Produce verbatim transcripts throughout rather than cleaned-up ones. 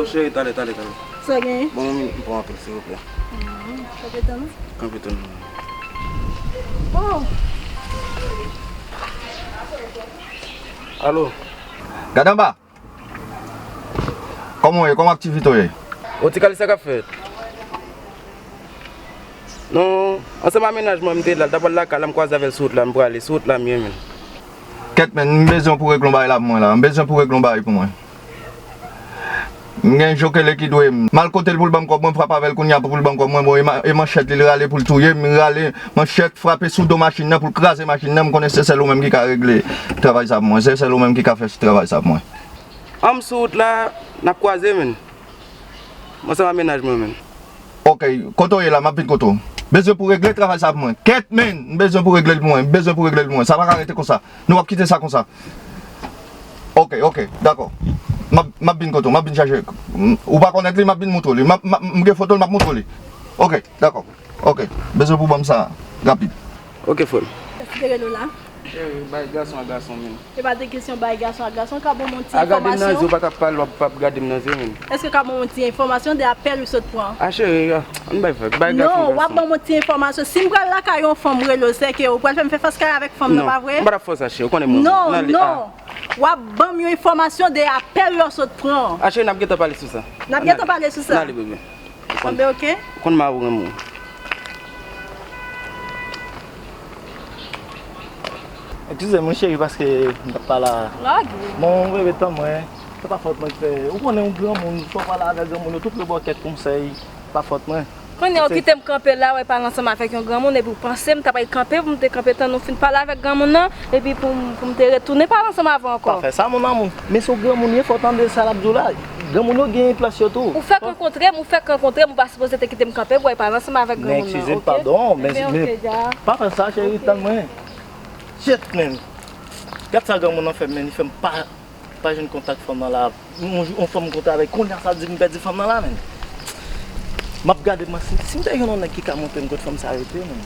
Cheri, talè, talè, talè. Sa gen? Bon, mwen, mwen pran apèl, silvouplè. Kanpe tann ou? Kanpe tann ou. Oh. Alo. Gade anba. Kòman w ye? Kòman aktivite w ye? O, ti Kalis, sa k ap fèt? Non, ansanm a mennaj mwen, m te la, l t ap al lakay la, m kwaze avè l sou wout la, m prale, sou wout la m ye, menm. Kèt, menm, m bezwen w pou w regle yon bagay la pou mwen la. M bezwen w pou w regle yon bagay pou mwen. M gen jokele ki dwe m. M al kote l pou l ban m kòb, mwen frape avè l kounye a pou l ban m kòb mwen. Bon, e ma-, e manchèt li, l rale pou l touye m, l rale manchèt, frape sou do machin nan pou l kraze machin nan. M konnen se sèl ou menm ki ka regle travay sa pou mwen. Se sèl ou menm ki ka fè travay sa pou mwen. An m sou wout la, n ap kwaze, menm. Mwen se mennaj mwen, menm. Ok, kote w ye la, m ap vin kote w. Bezwen pou regle travay sa pou mwen. Kèt, menm, m bezwen pou regle l pou mwen. M bezwen pou regle l pou mwen. Sa pa ka rete konsa. Nou p ap kite sa konsa. Ok, ok, dakò. M ap, m ap vin kote w, m ap vin chache. M, ou pa konèt li, m ap vin moutre w li. M ap, m ap, m gen foto l, m ap moutre w li. Ok, dakò. Ok, bezwen pou ban m sa rapid. Ok, frè m. Èske te rele w la? Cheri, bay gason ak gason, menm. E pa de kesyon bay gason ak gason, ka ban m yon ti enfòmasyon. A gade m nan zye, ou pa ka pale, w ap, w ap gade m nan zye, menm. Èske ka ban m yon ti enfòmasyon de apèl ou sot pran? A cheri, a, ann bay fè, bay gason ak gason. Non, w ap ban m yon ti enfòmasyon. Si m pral lakay yon fanm rele w, se ke ou pral fè m fè fas kay avèk fanm nan, pa vre? Non, m pa t ap fè w sa, cheri, ou konnen moun. Non, non. W ap ban m yon enfòmasyon de apèl lè w sot pran. A cheri, n ap gentan pale sou sa. N ap gentan pale sou sa. N ale, bebe. Anben, ok. Ou konn mari w renmen w. Eskize m wi cheri, paske m t ap pale a. Lage. Bon, bebe, tann mwen. Se pa fòt mwen ki fè. Ou konnen yon granmoun, fò w pale avèk granmoun yo, tout rebò kèt konsèy, pa fòt mwen. Kounye a, ou kite m kanpe la, w pale ansanm avèk yon granmoun, epi w panse m ta pral kanpe pou m te kanpe tann ou fin pale avèk granmoun nan, epi pou m, pou m te retounen pale ansanm avè w ankò. Pa fè sa, mon amour. Men se yon granmoun ye, fò w tande sa l ap di w la. Granmoun yo gen plas yo tou. Ou fèk rankontre m, ou fèk rankontre m, ou pa sipoze te kite m kanpe pou w al pale ansanm avèk granmoun nan, oke? Men eskize m, padon, men, men pa fè sa, cheri, tann mwen. Shit, man. Gad sa granmoun nan fè m, man, li fè m pa, pa jwenn kontak fanm nan la. Yon jou, yon fanm m kontre avèk, kounye a sa di m pèdi fanm nan la, man. M ap gade, man, si, si m te jwenn yon nèg ki ka montre m kot fanm sa rete, man.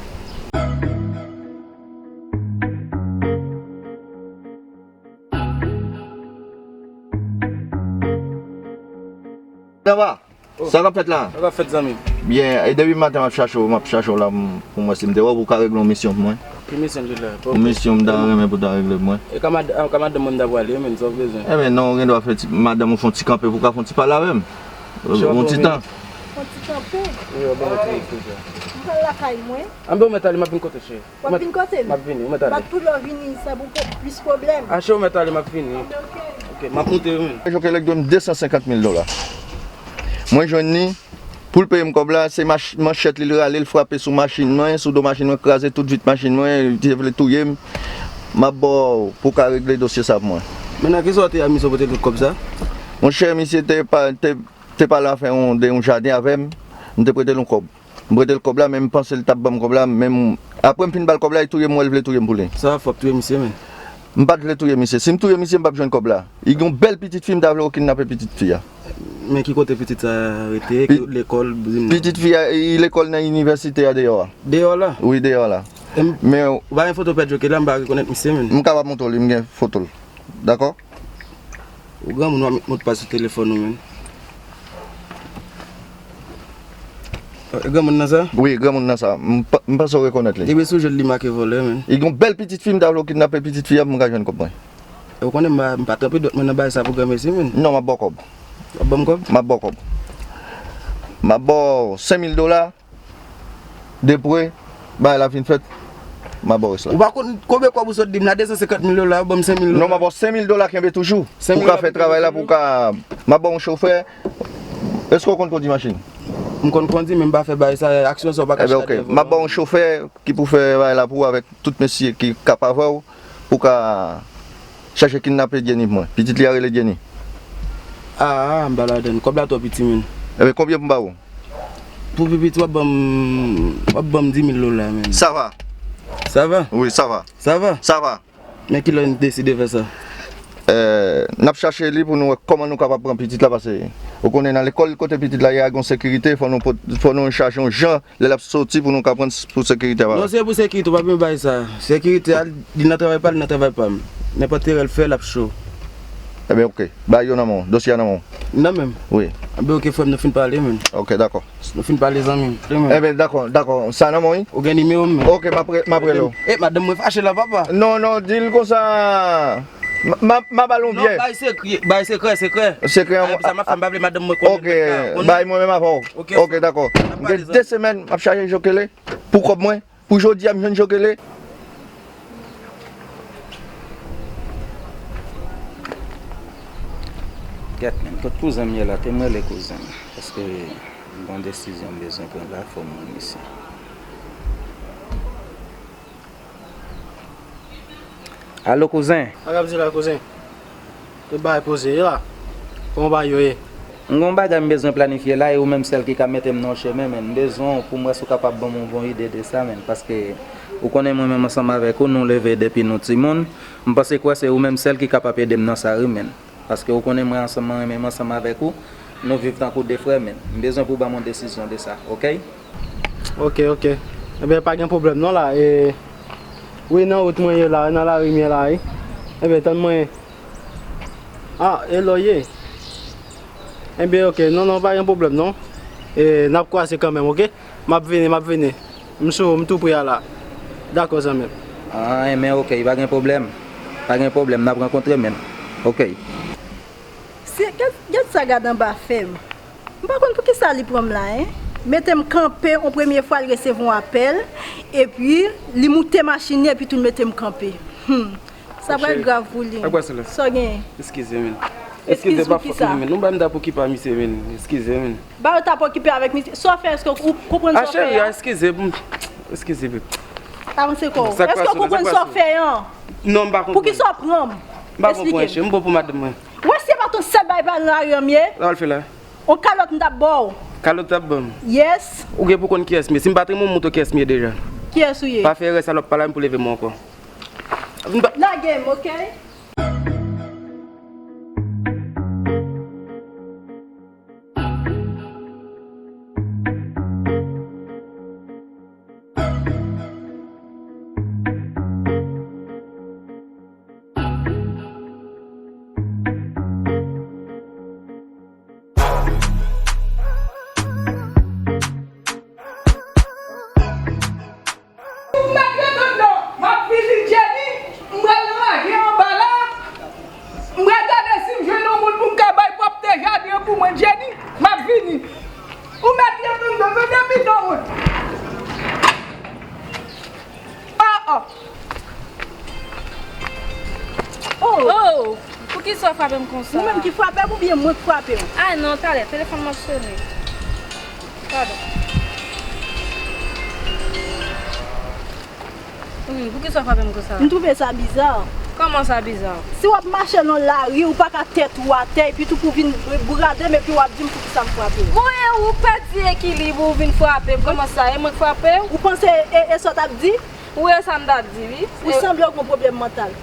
Dava, sa k ap fèt la? Sa k ap fèt, zanmi? Byen, e depi maten m ap chache w, m ap chache w la m, pou m wè si m te wè w pou w ka regle yon misyon pou mwen. Ki misyon w te la? Yon misyon m ta renmen pou w ta regle pou mwen. E ka mad-, ka madanm mwen m ta prale, menm, sa w bezwen? Ebyen, non, ou gen dwa fè ti, madanm ou fè yon ti kanpe pou w ka fè yon ti pale avè m. Yon ti tan. Fè yon ti kanpe? Wi, w ap ban m yon ti kanpe. M pral lakay mwen. Anben, ou mèt ale, m ap vin kote w, cheri. W ap vin kote m? M ap vini, ou mèt ale. M ap tou lè w vini, sa pou plis pwoblèm. A, cheri, ou mèt ale, m ap vini. Anben, ok. Ok, m ap monte yo, menm. Jokelè dwe m de san senkant mil dola. Mwen jwenn li, pou l peye m kòb la, se mach-, manchèt li, l rale, l frape sou machin mwen, sou do machin mwen, kraze tout vit machin mwen, li te vle touye m. M ap ba w pou w ka regle dosye sa pou mwen. Men nan ki sa w te a misye pote tout kòb sa? Monchè, misye te pa, te, te pale afè yon, de yon jaden avè m, m te prete l yon kòb. M prete l kòb la, men m panse l t ap ban m kòb la, men m, apre m fin ba l kòb la, li touye m, m wè l vle touye m pou li. Sa fè w ap touye misye, menm? M pa t vle touye misye. Si m touye misye, m p ap jwenn kòb la. Li gen yon bèl pitit fi, m ta vle yo kidnape pitit fi a. Men ki kote pitit sa rete? Pi-, lekòl, di m non. Pitit fi a, li lekòl nan inivèsite a deyò a. Deyò la? Wi, deyò la. Em, men ou pa gen foto pè Joke la, m pa rekonèt misye, menm. M kapab montre w li, m gen foto l. Dakò? Ou granmoun, w ap met modpas sou telefòn ou, menm. E granmoun nan sa? Wi, granmoun nan sa. M pa, m panse w rekonèt li. Depi sou je l li make vòlè, menm. Li gen yon bèl pitit fi, m ta vle w kidnape pitit fi a pou m ka jwenn kòb mwen. E ou konnen m pa, m pa tranpe dwèt mwen nan bagay sa pou granmesi, menm. Non, m ap ba w kòb. W ap ban m kòb? M ap ba w kòb. M ap ba w senk mil dola. Depre bagay la fin fèt, m a ba w rès la. Ou pa konn konbyen kòb ou sot di m la, de san senkant mil dola, ou ban m senk mil dola. Non, m a ba w senk mil dola kenbe toujou. Pou w ka fè travay la, pou w ka, m a ba w yon chofè. Èske w konn kondi machin? M konn kondi, men m pa fè bagay sa, aksyon sa w pa ka chita dèyè volan. M a ba w yon chofè ki pou fè bagay la pou w avèk tout mesye ki k ap avè w, pou w ka chache kidnape Jenny pou mwen. Pitit li a rele Jenny. A, a, m pa ladann. Kòb la twò piti, menm. Ebyen, konbyen pou m ba w? Pou pi piti, w ap ban m, w ap ban m dis mil dola, menm. Sa va? Sa va? Wi, sa va. Sa va? Sa va. Men kilè n deside fè sa? Eh, n ap chache li pou nou wè kòman nou kapab pran pitit la, paske ou konnen nan lekòl kote pitit la ye a, gen sekirite, fò nou pot-, fò nou chache yon jan lè l ap soti pou nou ka pran s-, pou sekirite a pa. Non, se pou sekirite, ou pa bezwen bay sa. Sekirite a, li nan travay pa l, li nan travay pa m. Nenpòt erè l fè, l ap cho. Ebyen, oke. Bay yo nan men w. Dosye a nan men w. Nan men m? Wi. Anben, oke, frè m, nou fin pale, menn. Ok, dakò. Nou fin pale, zanmi m. Frè m. Enben, dakò, dakò. Sa nan men w, wi? Ou gen nimewo m, menn? Ok, m ap re-, m ap rele w. E, madanm mwen fache la, papa. Non, non, di l konsa. M, m, m a ba l yon byè. Non, bay sekrè, bay sekrè, sekrè. Sekrè an. Sa m ap fè, m pa vle madanm mwen konnen. Ok, bay mwen menm avè w. Ok, dakò. M gen de semèn, m ap chache jokele pou kòb mwen. Pou jodi a, m jwenn jokele. Gad, menn, kot kouzen m ye la? Te m rele kouzen m, paske m gon desizyon m bezwen pran la, fò m rann isi. Alo, kouzen. Sa k ap di la, kouzen? Tout bagay poze ye la. Kòman bagay yo ye? M gon bagay m bezwen planifye la, e ou menm sèl ki ka mete m nan chemen, menn. M bezwen w pou m wè si w kapab ban m yon bon ide de sa, menn. Paske ou konnen mwen menm ansanm avèk ou, nou leve depi nou timoun. M panse kwè se ou menm sèl ki kapab ede m nan sa, wi, menn. Paske ou konnen mwen ansanm, mwen renmen m ansanm avèk ou. Nou viv tankou de frè, menn. M bezwen pou w ban m yon desizyon de sa, ok? Ok, ok. Ebyen, pa gen pwoblèm non la. E, wi, nan wout mwen ye la, nan lari m ye la, wi. Ebyen, tann mwen. Ah, e lò ye? Ebyen, ok. Non, non, pa gen pwoblèm non. E, n ap kwaze kanmenm, ok? M ap vini, m ap vini. M sou, m tou pre a la. Dakò, zanmi m. Ah, enben, ok, pa gen pwoblèm. Pa gen pwoblèm, n ap rankontre, menn. Ok. Se, gad, gad sa gad anba fè m. M pa konn poukisa li pran m la, en. Mete m kanpe, yon premye fwa, li resevwa yon apèl, epi li moute machin li, epi tou l mete m kanpe. Hmm. Sa pral grav pou li. Sa w genyen? Eskize, menn. Eskize, pa fòt mwen, menn. Nou bay m t ap okipe a misye, menn. Eskize, menn. Ba yo t ap okipe avèk misye. Sa w fè, èske ou konprann sa w fè a? Eskize, m, eskize, babe. Avanse kò w. Èske ou konprann sa w fè an? Non, m pa konprann. Poukisa w pran m? M pa konprann, cheri. M bon pou madanm mwen. Ou wè si se pa t yon sèl bay pa nan lari an m ye? Sa w al fè la? On kalòt m t ap ba w. Kalòt t ap ban m? Yes. Ou gen pou konn kiyès m ye. Si m pa t renmen w, m montre w kiyès m ye deja. Kiyès ou ye? Pa fè erè salòp pa la menm pou leve m ankò. Lage m, ok? Ou mèt rete anndan, m ap vini, Jenny, m pral lage anba la, m pral gade si m jwenn yon moun pou m ka bay pwòpte jaden an pou mwen, Jenny, m ap vini. Ou mèt rete anndan, tande bidon mwen. Ah, ah. Oh! Oh! Poukisa w frape m konsa? Ou menm ki frape m oubyen mwen k frape w? Ah non, talè, telefòn m ap sone. Padon. Wi, poukisa w frape m konsa? M twouve sa biza. Kòman sa biza? Si w ap mache nan lari, ou pa ka tèt ou atè, epi tou pou vin brade m, epi w ap di m poukisa m frape w. Bon, e ou pèdi ekilib ou vin frape m, kòman sa? E mwen k frape w? Ou panse e, e sa w t ap di? Ou wè sa m t ap di, wi. Ou sanble w gen pwoblèm mantal.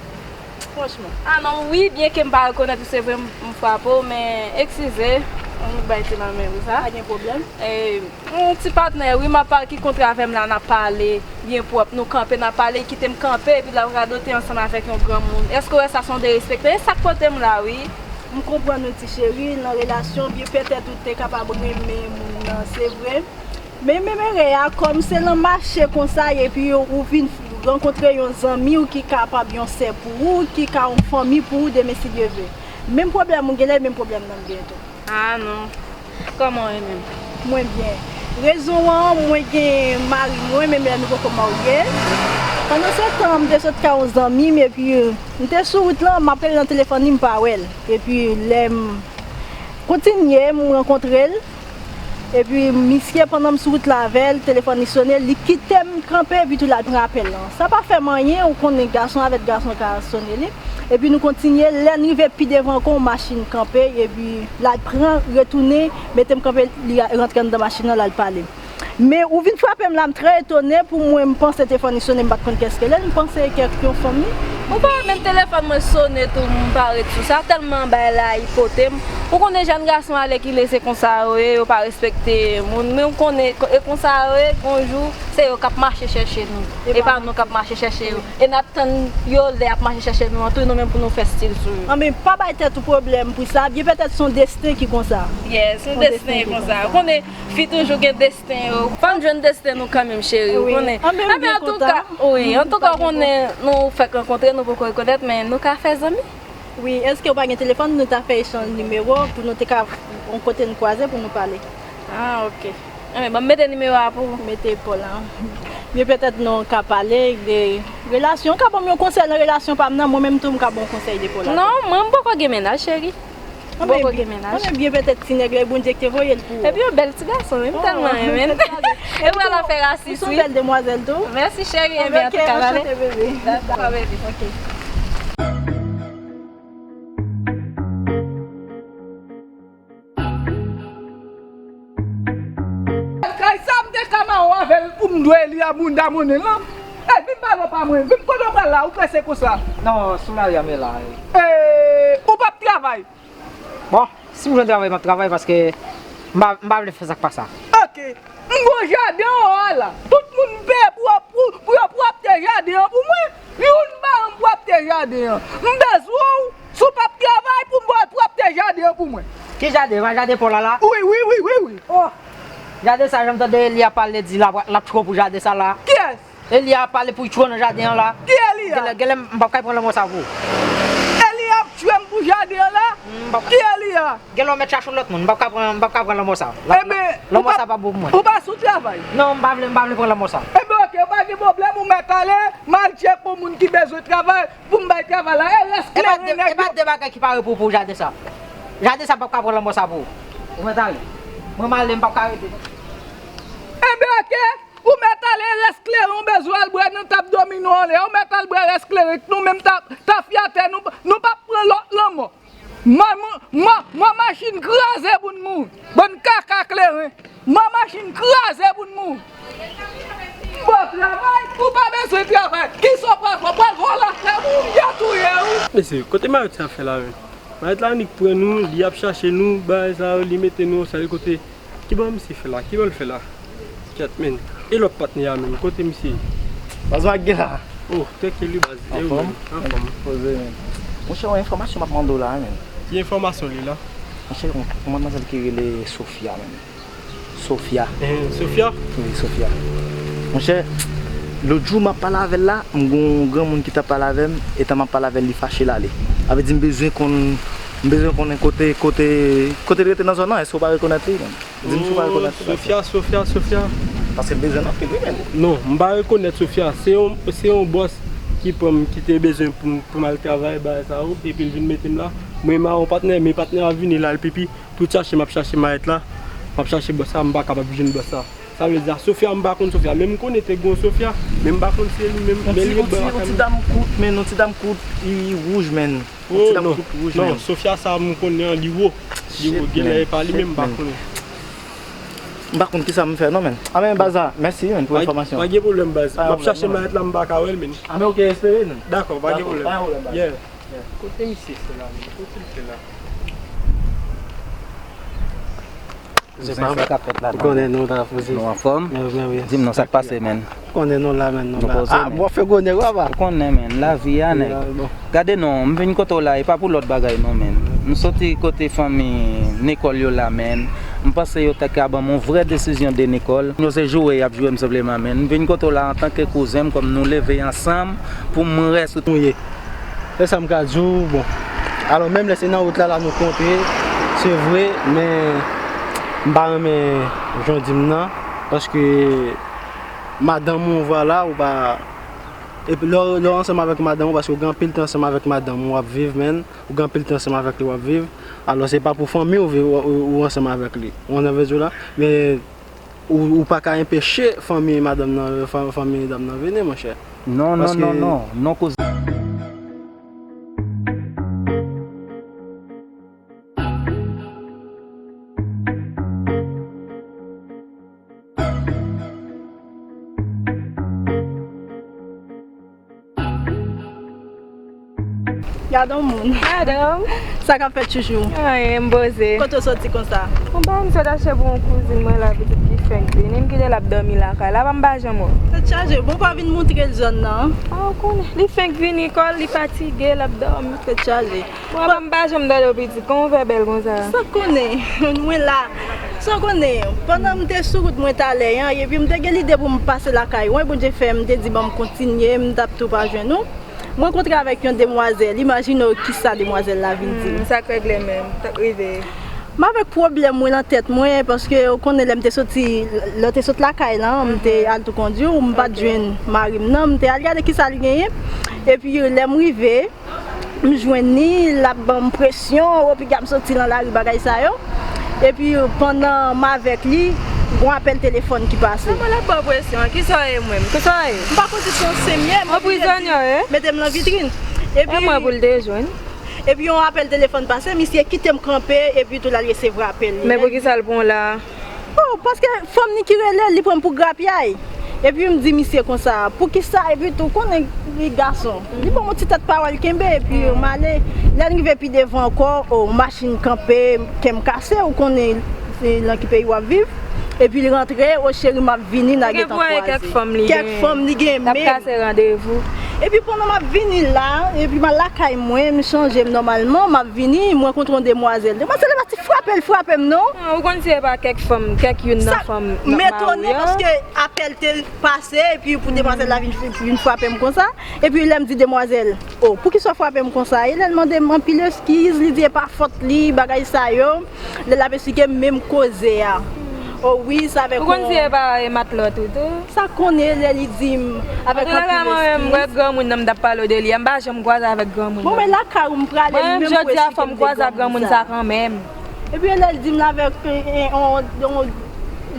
Franchman. Ah non, wi, byenke m pa rekonèt ou, se vre, m, m frape w, men eskize, m bay ti lanmen pou sa. Pa gen pwoblèm. E, yon ti patnè, wi, m ap pale, ki kontre avè m la, n ap pale byen pwòp, nou kanpe, n ap pale, li kite m kanpe, epi l ap radote ansanm avèk yon granmoun. Èske w wè sa se yon derespekte? E sa k pote m la, wi. M konprann ou, ti cheri, nan relasyon, byen petèt ou te kapab renmen moun nan, se vre. Men menm erè a, kòm se nan mache konsa, epi ou vin rankontre yon zanmi w ki kapab yon sè pou ou, ki ka yon fanmi pou ou demen si Dye vle. Menm pwoblèm ou genlè, menm pwoblèm nan m genyen tou. Ah non. Kòman w ye menm? Mwen byen. Rezon an, mwen gen mari mwen, menm lè nou poko marye. Pandan se tan, m te sot kay yon zanmi m, epi m te sou wout lan, m ap rele nan telefòn li, m pa wè l. Epi lè m kontinye, m rankontre l. Epi misye, pandan m sou wout la avè l, telefòn li sone, li kite m kanpe, epi tou l al pran apèl lan. Sa pa fè m anyen, ou konnen gason avèk gason ka sone li. Epi nou kontinye, lè n rive pi devan ankò, yon machin kanpe, epi l al pran, retounen, mete m kanpe, li rantre anndan machin nan, l al pale. Men ou vin frape m la, m trè etone, pou mwen, m panse telefòn li sone, m pa t konn kiyès ki rele l, m panse kèk yon fanmi. Ou pa wè menm telefòn mwen sone tou, m pa ret sou sa, tèlman bagay la ap pote m. Ou konnen jèn gason alèkile se konsa yo ye, yo pa respekte moun. Men ou konnen, e konsa yo ye, gon jou, Se yo k ap mache chèche nou. E pa nou k ap mache chèche yo. E n ap tann yo lè y ap mache chèche nou an tou, nou menm pou nou fè stil sou yo. Anben, pa bay tèt ou pwoblèm pou sa. Byen petèt se yon desten ki konsa. Yes, yon desten ki konsa. Ou konnen, fi toujou gen desten yo. Fò n jwenn desten nou kanmenm, cheri, ou konnen. Anben, antouka, wi, antouka, ou konnen nou fèk rankontre, nou poko rekonèt, men nou ka fè zanmi. Wi, èske ou pa gen telefòn, nou ta fè echanj nimewo pou nou te ka yon kote n kwaze pou nou pale? Ah, ok. Anben, ban m mete nimewo a pou ou. Mete Paul la. Byen petèt nou ka pale de relasyon. Ou ka ban m yon konsèy nan relasyon pa m nan, mwen menm tou m ka ba w konsèy de Paul la. Non, mwen m poko gen mennaj, cheri. M poko gen mennaj. Anben byen petèt ti nèg la, e Bondye ki te voye l pou ou. Epi yon bèl ti gason, wi, m tèlman renmen l. E pral ap fè rasis, wi. Ou se yon bèl demwazèl tou. Mèsi, cheri. Anben, antouka, anchante, bebe. Dakò, bebe. Ok. Kay sa m te ka mawon avè l pou m dwe li a bounda monnen lan. Ey, vin pale w pa mwen, vin kote w pral la, ou prese konsa. Non, sou lari a m ye la. Ee, ou p ap travay? Bon, si m jwenn travay, m ap travay paske m pa, m pa vle fè sa k pa sa. Ok. M gon jaden anwo a la. Tout moun peye pou, pou, pou yo pwòpte jaden an pou mwen. Youn pa janm pwòpte jaden an. M bezwen w, si w p ap travay, pou w pwòpte jaden an pou mwen. Ki jaden? Pa jaden pa w la la? Wi, wi, wi, wi, wi. Oh! Jaden sa, jan m tande Eli ap pale, di l ap, l ap tchwe w pou jaden sa la. Kiyès? Eli ap pale pou l tchwe w nan jaden an la. Ki Eli a? Genlè, genlè m p ap kay pran lanmò sa pou ou. Eli ap tchwe m pou jaden an la? M p ap. Ki Eli a? Genlè w mèt chache yon lòt moun, m p ap ka pran, m p ap ka pran lanmò sa. Lanmò sa p ap bon pou mwen. Ou pa sou travay? Non, m pa vle, m pa vle pran lanmò sa. Enben, ok, ou pa gen pwoblèm, ou mèt ale, m al tcheke yon moun ki bezwen travay, pou m bay travay la. E rès kleren nèg yo. E pa de bagay ki pare pou, pou jaden sa. Jaden sa p ap ka pran lanmò sa pou ou. Ou mèt ale. Mwen m ale, m p ap ka rete. Enben, ok, ou mèt ale, rès kleren, ou bezwen al bwè nan tab domino anlè, ou mèt al bwè rès kleren, nou menm ta, tafyatè, nou, nou p ap pran lòt lanmò. Mò, mò, mò, mò machin kraze pou n mouri. Bann kaka kleren. Mò machin kraze pou n mouri. Bon travay, ou pa bezwen travay. Kisa w pral fè? W pral vòlò afè moun, y a touye w. Mesye, kote Mayòt sa fè la menm? Mayòt la annik pran nou, li ap chache nou, bagay sa yo, li mete nou yon sèl kote. Ki bò misye fè la? Ki bò l fè la? Kèt, men. E lòt patnè a, men? Kote misye ye? Baz, w ak gen la? Oh, trankil wi, baz. E ou menm? Anfòm? Anfòm. Poze, men. Monchè, yon enfòmasyon m ap mande w la, men. Ki enfòmasyon li la? Monchè, yon, yon madmwazèl ki rele Sofia, men. Sofia. Eh, Sofia? Wi, Sofia. Monchè, lòt jou m ap pale avè l la, m gon yon granmoun ki t ap pale avè m, etan m ap pale avè l, li fache l ale. Sa vle di m bezwen konn, m bezwen konnen kote, kote, kote l rete nan zòn nan, èske w pa rekonèt li, men? Di m si w pa rekonèt li. Sofia, Sofia, Sofia. Paske m bezwen l anpil wi, men. Non, m pa rekonèt Sofia. Se yon, se yon bòs ki pran m, ki te bezwen pou m, pou m al travay, bagay sa yo, epi l vin mete m la. Mwen, m a yon patnè, men patnè a vini la, l pipi. Tout chache, m ap chache Mayòt la. M ap chache bòs sa, m pa kapab jwenn bòs sa. Sa vle di a, Sofia, m pa konn Sofia. Men m konnen te gen yon Sofia, men m pa konn si se li menm. Men li ret bò lakay mwen. Yon ti dam kout, men yon ti dam kout, li wouj, men. Oh, non, non, Sofia sa m konnen an, li wo. Li wo, genlè e pa li menm, m pa konnen. M pa konn kisa m fè non, men. A, men baz la, mèsi, men, pou enfòmasyon. Pa gen pwoblèm, baz. M ap chache Mayòt la, m pa ka wè l, men. A, men ok, espere, men. Dakò, pa gen pwoblèm. Pa gen pwoblèm, baz. Yeah. Kote misye fè la, men? Kote l fè la? Kouzen, sa k ap fèt la? Ou konnen nou la, Fouzi. Nou anfòm? Men, men wi. Di m non, sa k pase, men? Ou konnen nou la, men, nou la. Nou poze, men. Ah, bon, fè gwo nèg, papa. Ou konnen, men, lavi a, nèg. Gade non, m vin kote w la, e pa pou lòt bagay non, men. M soti kote fanmi Nicole yo la, men. M panse yo ta ka ban m yon vrè desizyon de Nicole. Yo se joure y ap joure m senpleman, men. M vin kote w la antanke kouzen m, kòm nou leve ansanm, pou m rès. Nou ye. Se sa m ka di w, bon. Alò, menm lè se nan wout la, la nou kontre, se vre, men m pa renmen jan w di m nan, paske madanm ou, vwala, ou pa, epi lè w, lè w ansanm avèk madanm ou, paske w gen anpil tan ansanm avèk madanm ou, w ap viv, men, ou gen anpil tan ansanm avèk li, w ap viv, alò se pa pou fanmi w viv, ou, ou, ou ansanm avèk li. Ou konprann sa m vle di w la? Men, Ou, ou pa ka enpeche fanmi madanm nan, fan-, fanmi dam nan vini, monchè. Non, non, non, non, non, kouzen. Gade yon moun. Gade m. Sa k ap fèt, chouchou? Anyen, m poze. Kote w soti konsa? Mwen pa, m sot achte pou yon kouzin mwen la, pitit ki Fenk vini, m kite l ap dòmi lakay la, pa m pa janm wè w. Tèt chaje, bon, pa vin montre l zòn nan. A, ou konnen, li fenk vini, kò l, li fatige, l ap dòmi, tèt chaje. Bon, apa m pa janm tande w, pitit, kòman w fè bèl konsa? Sa w konnen, mwen la. Sa w konnen, pandan m te sou wout mwen talè a, epi m te gen lide pou m pase lakay ou, Bondye fè, m te di, ban m kontinye, m t ap tou pa jwenn ou. M rankontre avèk yon demwazèl, imajine w kisa demwazèl la vin di m. Hmm, sa k regle menm, sa k rive? M avèk pwoblèm mwen nan tèt mwen, paske ou konnen lè m te soti, lè w te sot lakay la, m te al tou kondwi w, m pa t jwenn mari m nan, m te al gade kisa l genyen. Epi lè m rive, m jwenn li, l ap ban m presyon, o piga m soti nan lari, bagay sa yo. Epi pandan m avèk li, gon apèl telefòn ki pase. Kòman l ap ba w presyon? Kisa w ye menm? Kisa w ye? M pa konn si se yon semyè, mwen oblije di, mete m nan vitrin. Epi mwen pou l te jwenn. Epi yon apèl telefòn pase, misye kite m kanpe, epi tou l al resevwa apèl li. Men poukisa l pran w la? Oh, paske fanm ni ki rele l, li pran m pou grapyay. Epi m di misye konsa, poukisa? Epi tou, konnen li gason. Li ban m yon ti tèt pawòl kenbe, epi m ale. Lè n rive pi devan ankò, oh, machin kanpe, kè m kase, ou konnen se nan ki peyi w ap viv. Epi l rantre, o cheri, m ap vini, n a gentan kwaze. Kèk fanm li genyen. Kèk fanm li genyen menm. L ap kase randevou. Epi pandan m ap vini la, epi m al lakay mwen, m chanje m nòmalman, m ap vini, m rankontre yon demwazèl. Demwazèl la pati frape l, frape m non. Ah, ou konn si e pa kèk fanm, kèk youn nan fanm nan mari an. M etone paske apèl te pase, epi pou demwazèl la vin, vin frape m konsa. Epi lè m di demwazèl, oh, poukisa w frape m konsa? E lè l mande m anpil eskiz, li di e pa fòt li, bagay sa yo. Lè l ap esplike m menm koze a. Oh wi, se avèk yon... Ou konn si e pa e matlòt ou tou? Sa konnen lè li di m avèk anpil eskiz. Antouka, mwen menm, m wè granmoun nan m t ap pale w de li a, m pa janm kwaze avèk granmoun nan. Bon, men lakay ou m prale, li menm pou esplike m de granmoun sa. Mwen menm, jodi a, fò m kwaze ak granmoun sa kanmenm. Epi lè l di m l avèk, eh, eh, yon, yon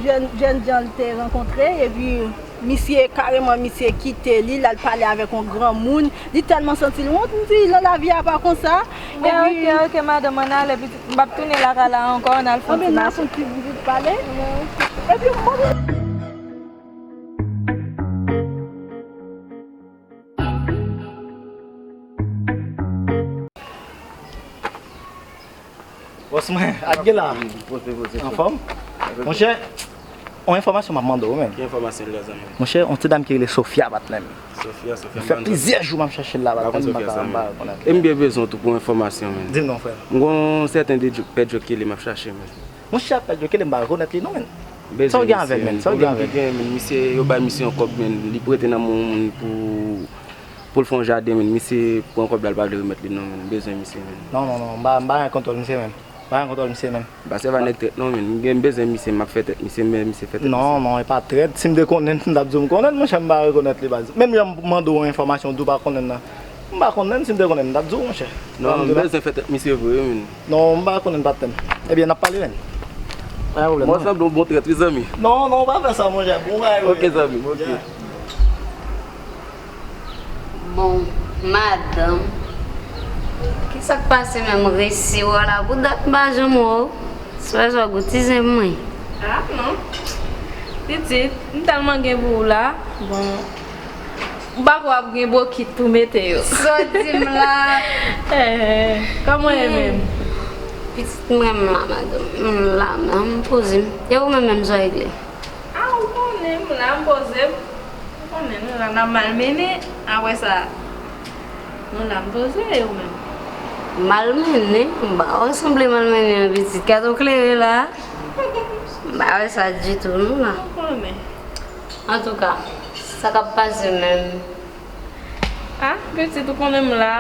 jèn, jèn jan l te rankontre, epi misye, kareman, misye kite li, l al pale avèk yon granmoun. Li tèlman santi l wont, m di, nan lavi a pa konsa. Epi, ok, ok, madanm, ann ale, pitit, m p ap tounen lakay la ankò, ann al fè yon ti mache. Anben, n a fè yon ti vizit pale. Epi, m Bòs mwen, Adge la. Poze, poze. Anfòm? Monchè, yon enfòmasyon m ap mande w, menn. Ki enfòmasyon l ye, zanmi m? Monchè, yon ti dam ki rele Sofia, patnè m. Sofia, Sofia, m pa konn Sofia. Sa fè plizyè jou m ap chèche l la, patnè m, m pa ka, m pa rekonèt li. E m byen bezwen w tou pou enfòmasyon, menn. Di m non, frè. M gon sèten de Djo-, Pè Djokele m ap chache, menn. Monchè, Pè Djokele, m pa rekonèt li non, menn. Sa w gen avè l, menn? Sa w gen avè l? Pwoblèm ki genyen, menn, misye, yo bay misye yon kòb, menn, li prete nan men yon moun pou, pou l fè yon jaden, menn. Misye pran kòb la, l pa vle remèt li non, menn. M bezwen misye, menn. Non, non, non, m pa, m pa gen kontwòl misye, menn. M pa gen kontwòl misye, menn. M pa sèvi a nèg trèt non, menn. M gen, m bezwen misye, m ap fè tèt misye, men misye fè tèt misye. Non, non, e pa trèt. Si m te konnen l, m t ap di w m konnen l, monchè, m pa rekonèt li, baz. Menm jan m mande w enfòmasyon, w di w pa konnen l nan. M pa konnen l, si m te konnen l, m t ap di w, monchè. Non, m bezwen fè tèt misye vre, wi, menn. Non, m pa konnen l, patnè m. Ebyen, n ap pale, menn. Pa gen pwoblèm, non. Mwen sanble yon bon trèt, wi, zanmi. Non, non, w pa fè sa, monchè. Bon bagay, wi. Ok, zanmi m, ok. Yeah. Bon, madanm, kisa k pase menm? M resi wè w la pou dat, m pa janm wè w. Se pa sa w goutizen pou mwen? Ah, non. Pitit, m tèlman gen pou ou la. Bon, m pa kwè w ap gen bokit pou mete yo. Sa w di m la? Eh, kòman w ye menm? Pitit, mwen m la, madanm. M la, m poze m. E ou menm, menm sa w regle? Ah, ou konnen m la, m poze m. Ou konnen nou la, n ap malmennen. Apre sa, nou la, m poze, e ou menm? Malmennen? M pa wè w sanble malmennen non, pitit. Gade w klere la. M pa wè sa ditou non la. Ou konnen. Antouka, sa k ap pase menm? Ah, pitit, ou konnen m la.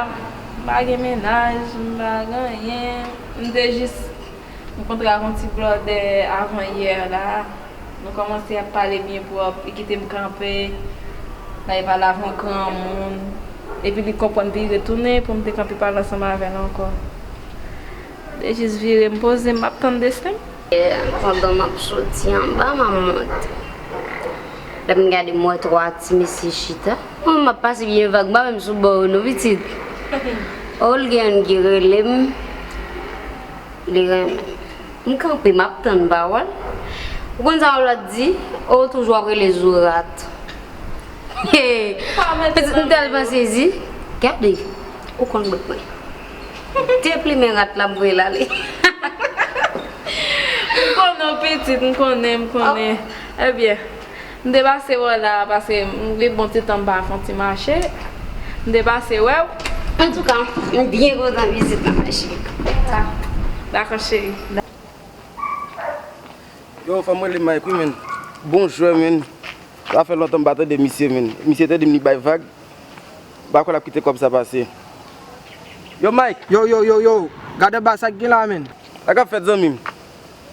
M pa gen mennaj, m pa gen anyen. M te jis M kontre ak yon ti blòdè avan yè la. Nou kòmanse ap pale byen pwòp, li kite m kanpe. L al pale avè yon granmoun. Epi li konprann vire tounen pou m te kanpe pale ansanm avè l ankò. M te jis vire, m poze m, m ap tann desten m. E, pandan m ap soti anba, m ap monte. Lè m gade, m wè twa ti mesye chita. Mwen, m ap pase byen vag, m pa menm sou bò yo non, pitit. O, l gen youn ki rele m. Li renmen m. M kanpe, m ap tann pawòl. Ou konn sa yon lòt di? O, toujou ap rele Zorat. Pitit, m tèlman sezi. Gade, ou konn bout mwen. Deplimen rat la, m voye l ale. M konnen w pitit, m konnen, m konnen. Ebyen, m te pase wè w la paske m gen bon ti tan m pa fè yon ti mache. M te pase wè w. Antouka, m byen kontan vizit la, ma chérie. Dakò, cheri. Yo, fò m rele Mike, wi, menn. Bon jwè, menn. Sa fè lontan m pa tande misye, menn. Misye te di m li bay vag. M pa kwè l ap kite kòb sa pase. Yo, Mike! Yo, yo, yo, yo! Gade anba sa k gen la, menn. Sa k ap fèt, zanmi m?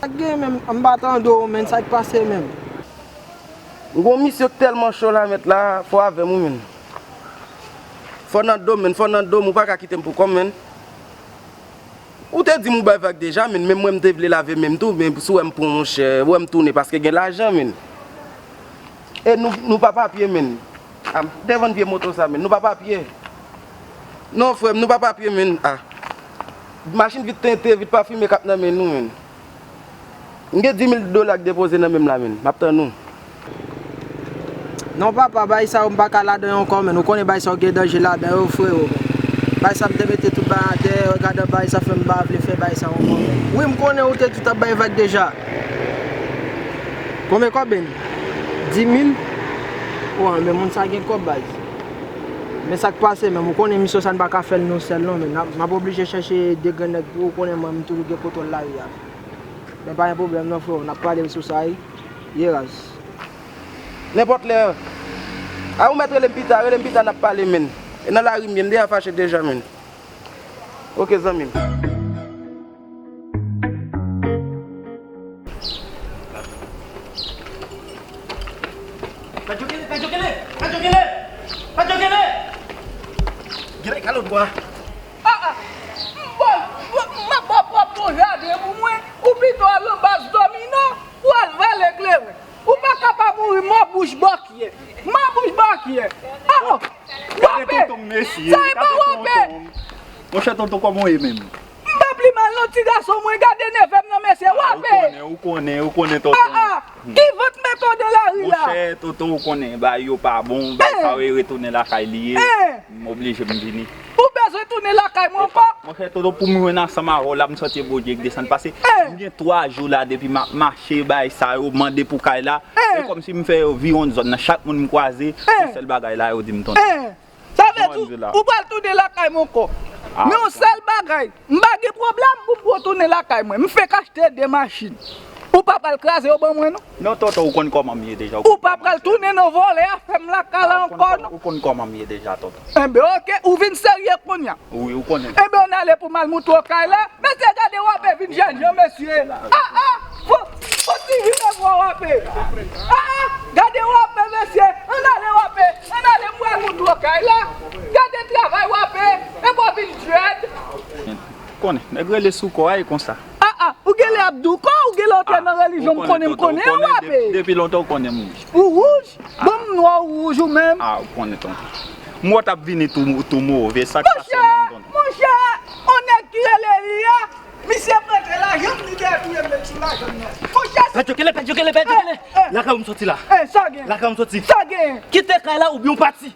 Sa k gen, menn? M pa tande w, menn. Sa k pase, menn? M gon misye k tèlman cho la, mèt la, fò avè m, wi, menn. Fò nan do m, menn. Fò nan do m. Ou pa ka kite m pou kò m, menn. Ou te di m ou bay vag deja, menn, men mwen m te vle lave men m tou, men si w wè m pran, monchè, w wè m tounen paske gen lajan, menn. E nou, nou pa papye, menn. A, m te vann vye moto sa, menn. Nou pa papye. Non, frè m, nou pa papye, menn. A. Machin vit tente, vit pa fimen k ap nan men nou, menn. M gen dis mil dola k depoze nan men m la, menn. M ap tann ou. Non, papa, bagay sa yo, m pa ka ladan yo ankò, menn. Ou konnen bagay sa yo gen danje ladan yo, frero, menn. Bagay sa, m te mete tout bagay atè, gade bagay sa fè m pa vle fè bagay sa yo ankò, menn. Wi, m konnen ou te di w t ap bay vag deja. Konbyen kòb, menn? Dis mil? Wi, men moun sa gen kòb, baz. Men sa k pase, menn, ou konnen misyon sa n pa ka fè l nou sèl, non, menn. N ap, m ap oblije chèche de grenn nèg pou ou konnen mwen, m toujou gen kontwòl lari a. Men pa gen pwoblèm, non, frero, n ap pale sou sa, wi. Ye raz. Nenpòt lè. A, ou mèt rele m pita, rele m pita, n ap pale, menn. E nan lari m ye, m deja fache deja, menn. Oke, zanmi m. Padjokele, padjokele, padjokele, padjokele. Gele kalot bwa. A, a. M ap ba w pwòp yon jaden pou mwen, ou pito al nan baz domino pou al vale kleren. Ou pa ka pa mouri mò bouch bòkyè. Mò bouch bòkyè. A, o. Gade tonton m, mesye. Sa e pa w ap fè. Monchè, tonton, kòman w ye menm? M pa pli mal non, ti gason mwen. Gade neve m nan, mesye. W ap fè. Ou konnen, ou konnen, ou konnen, tonton. A, a. Ki vant mete w nan lari la? Monchè, tonton, ou konnen, bagay yo pa bon, bagay sa yo e retounen lakay li ye. M oblije m vini. Ou bezwen tounen lakay mwen ankò? Monchè, tonton, pou m jwenn ansanm avè w la, m santi Bondye k desann. Pase m gen twa jou la depi m ap mache, bagay sa yo, mande pou kay la. E kòmsi m fè yo viwonn zòn nan, chak moun m kwaze, yon sèl bagay la, yo di m tonton. Sa vle di ou pral tounen lakay mwen ankò. Men yon sèl bagay, m pa gen pwoblèm pou m retounen lakay mwen. M fenk achte de machin. Ou pa pral kraze yo ban mwen, non? Non, tonton, ou konn kòman m ye deja. Ou pa pral tounen nan vòlè a fè m lakay la ankò, non? Ou konn kòman m ye deja, tonton. Enben, oke, ou vin serye kounye a. Wi, ou konnen. Enben, ann ale pou m al moutre w kay la. Mesye, gade W A P vin jènjan, mesye. A, a, fò, fò ti vin avè W A P. A, a, gade W A P, mesye. Ann ale W A P. Ann ale, m pral moutre w kay la. Gade travay W A P. Enben, w vin dread. Konnen, nèg rele sou kò a, e konsa. A, a, ou genlè ap di w kò, ou genlè w te nan relijyon, m konnen, m konnen, w ape. Depi lontan ou konnen m wouj. Ou wouj? Bon, m nwa, ou wouj ou menm. A, ou konnen, tonton. M wè w t ap vini tou, tou move, sa k pase menm, tonton? Monchè, monchè, yon nèg ki rele Elia, misye prete lajan m, li te touye m met sou lajan m nan. Monchè, Pè Djokele, Pè Djokele, Pè Djokele. Lakay ou m soti la. Lakay ou m soti. Sa gen? Kite kay la oubyen w pati.